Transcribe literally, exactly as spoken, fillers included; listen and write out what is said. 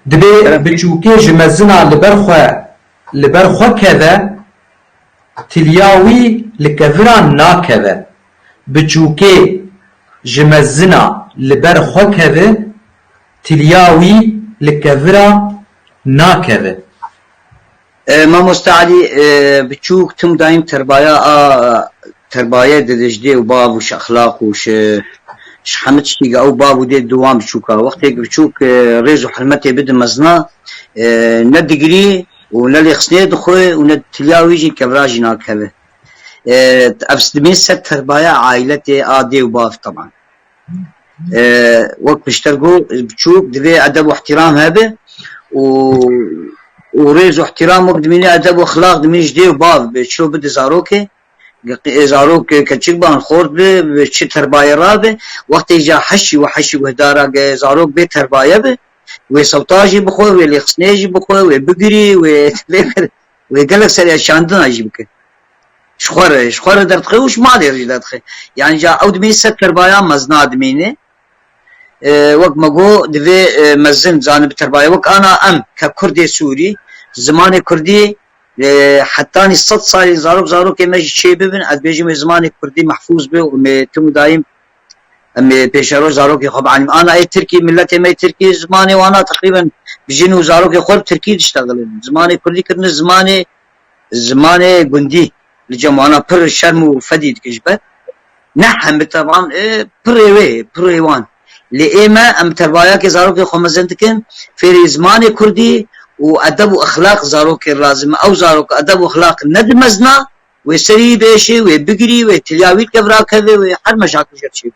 Dibê biçûkê ji mezina li ber xwe, li ber xwe keve, tiliya wî li kevira nakeve. Biçûkê ji mezina li ber xwe keve, tiliya wî li kevira nakeve. E, Mamoste Elî, e, biçûk tim dayîm terbaya a terbaye dide ji dê û bav û ji exlaq û ji, ji hemî tiştî ge ew bav û dê diwan biçûka. Wextê biçûk, e, rêz û hurmetê bide mezina, e, ne digirî û ne lêxisnê dixwe û ne tiliya wî jî kevra jî nakeve. E, ev dimê ser terbaya ailetê a dê û bav teban. E, wek pişter got, biçûk divê edeb û ihtiram hebe û û rêz û ihtiram wek dimîne edeb û exlaq dimîne ji dê û bav be. Çilo bide zarokê, ge-, e, zarok keçik ban xort be, bi çi terbaye rabe, wextê ja heşî û heşî guhdara ge zarok bê terbaye be, wê sewta jî bixwe, wê lêxisnê jî bixwe, wê bigirî, wê wê gelek serê şandina jî bike. Ji xwe re, ji xwe re derdixe û ji malê re jî derdixe. Yani ja ew dimîne ser terbaya mezna dimîne. E, wek me got, divê, e, mezin zanibi terbaya. Wek ana em ke Kurdê Sûrî, zimanê Kurdî, e, hetanî sed salî zarok zarokê me jî çê bibin, ez bêjim wê zimanê Kurdî mehfûz be û me tim û dayîm em ê pêşeroj zarokê xwe bialim. Ana ê Tirkî, milletê me yê Tirkî zimanê wana teqrîben jin û zarokê xwe bi Tirkî diştexilin. Zimanê Kurdî kirine zimanê, zimanê gundî. Li cem wana pir şerm û fedî dike ji ber. Ne hemî teban, e, pirê wê, pirê wan. Lê ê me em terbaya ke zarokê xwe mezin dikin, fêrî zimanê Kurdî û edeb û exlaq zarokê lazim e. Ew zarok edeb û exlaq nedimezna, wê serî bêşê, wê bigirî, wê tiliya wî dike virakeve, wê her meşakil ji çê.